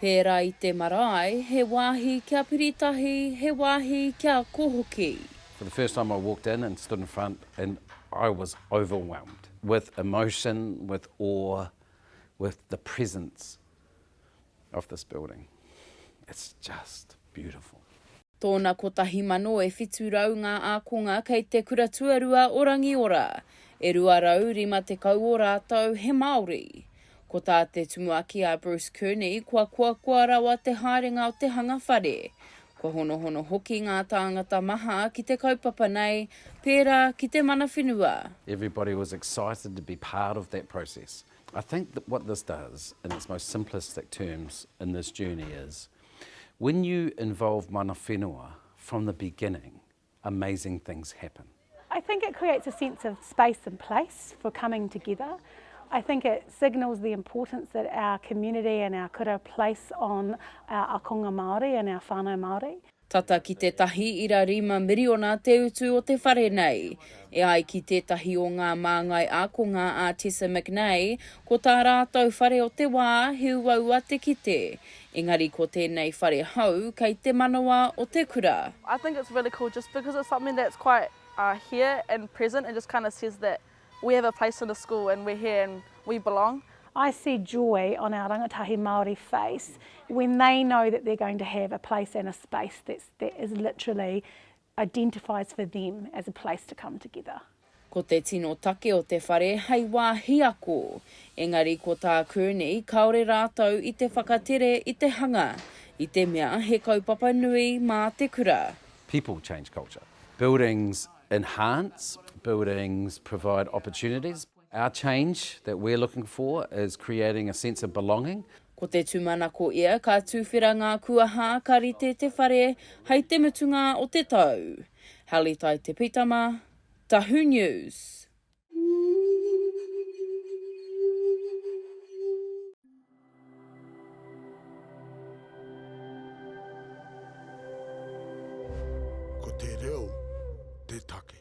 Pērā i te marae, he wāhi kia piritahi, he wāhi kia ako hoki. For the first time I walked in and stood in front and I was overwhelmed with emotion, with awe, with the presence of this building. It's just beautiful. Tōna 1,700 ngā ākonga kei te kura tuarua o Rangiora. E 250 o rātou he Māori. Ko tā te tumuaki a Bruce Kearney kua koakoa rawa te haerenga o te hanga whare. Kua honohono hoki ngā tāngata maha ki te kaupapa nei, pērā ki te mana whenua. Everybody was excited to be part of that process. I think that what this does in its most simplistic terms in this journey is when you involve mana whenua from the beginning, amazing things happen. I think it creates a sense of space and place for coming together. I think it signals the importance that our community and our kura place on our akonga Māori and our whānau Māori. Tata ki te 1.5 miriona te utu o te whare nei. E ai ki tētahi o ngā māngai ākonga a Tessa McNay, ko tā rātou whare o te wā he uaua te kite. Engari ko tēnei whare hou kei te manawa o te kura. I think it's really cool just because it's something that's quite here and present and just kind of says that we have a place in the school and we're here and we belong. I see joy on our rangatahi Māori face when they know that they're going to have a place and a space that's, that is literally identifies for them as a place to come together. Ko te tino take o te whare hei wāhi ako. Engari ko tā Kearney kāore rātou i te whakatere i te hanga, i te mea he kaupapa nui mā te kura. People change culture. Buildings enhance, buildings provide opportunities. Our change that we're looking for is creating a sense of belonging. Ko te tūmanako ia ka tuwhera ngā kuaha ka rite te whare hei te mutunga o te tau. Halitai Te Pitama, Tahu News. Ko te reo te take.